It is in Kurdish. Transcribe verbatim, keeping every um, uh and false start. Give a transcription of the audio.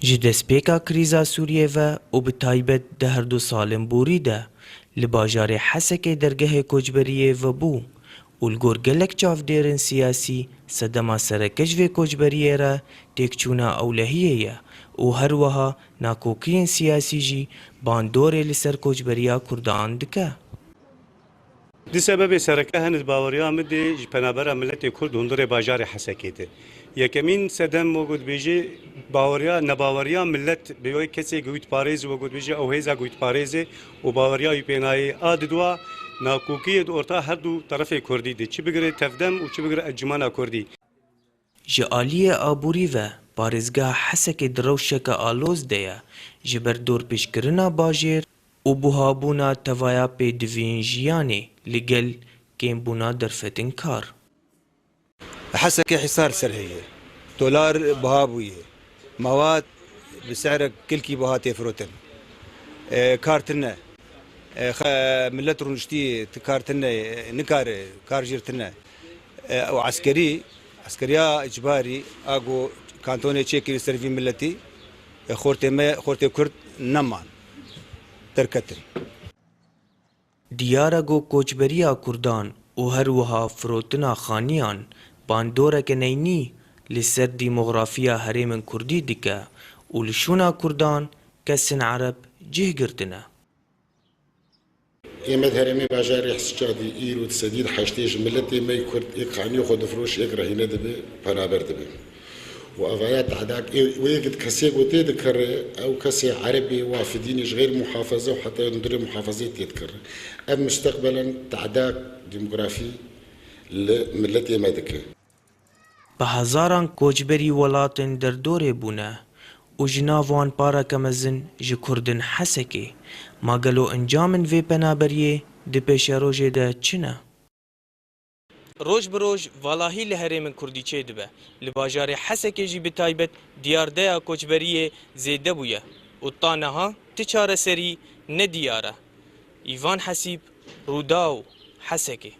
Ji destpêka krîza Sûriyê ve û bi taybet di her du salên borî de li bajarê Hesekê dergehê koçberiyê vebû û li gor gelek çavdêrên siyasî sedema sereke ji vê koçberiyê re têkçûna ewlehiyê ye û her wiha nakokiyên siyasî jî bandorê li ser koçberiya Kurdan dike. Du sebebê sereke hene di baweriya min de ji penabera miletê Kurd hundirê bajarê Hesekê de. Yekemîn sedem, wek ku dibêje, baweriya, nebaweriya milet bi wê kesê ku wî diparêze, wek ku dibêje, ew hêza ku wî diparêze û baweriya wî pê nayê. A didwa, nakokiyê di orta her du terefê Kurdî de, çi bigire Tevdem û çi bigire Encûmena Kurdî. Ji aliyê aborî ve parêzgeha Hesekê di rewşeke aloz de ye, ji ber dorpêçkirina bajêr û buhabûna tevaya pêdiviyên jiyanê li gel kêmbûna derfetên kar. Hesekê hîsar ser heye. Dolar buha bûye. Mewad bi se'rek kilkî buha tê firotin. E, kar tune. E, xe-, millet rûniştî ti kar tune, e, nikare, kar jîr tune. E, û eskerî, eskeriya îcbarî, a ku kantonê çêkirî ser vî miletî, e, xortê me, xortê Kurd neman. Derketin. Diyar e ku koçberiya Kurdan û her wiha firotina xaniyan bandoreke neynî li ser demografiya herêmên Kurdî dike û li şûna Kurdan kesên Ereb cih girtine. Ê me di herêmê bajarê Hesicadî îro di sedî di heştê ji miletê me yê Kurd ê kaniyê xwe difroş, êk rehîne dibe, penaber dibe. Û evaya tehdak ê wê yek kesê ku tê dikirê, ew kesê Erebê wafidînê ji xeyr muhafaze û heta hundirê muhafazê tê dikirê. Ev musteqbelen tehdak demografî li miletê me dike. Bi hezaran koçberî welatên derdorê bûne û ji nav wan pareke mezin ji Kurdên Hesekê. Ma gelo encamên vê penaberiyê di pêşerojê de çi ne? Roj bi roj valahî li herêmên Kurdî çêdibe. Li bajarê Hesekê jî bi taybet diyardeya koçberiyê zêde bûye û ta niha ti çareserî nediyar e. Îvan Hesîb, Rûdaw, Hesekê.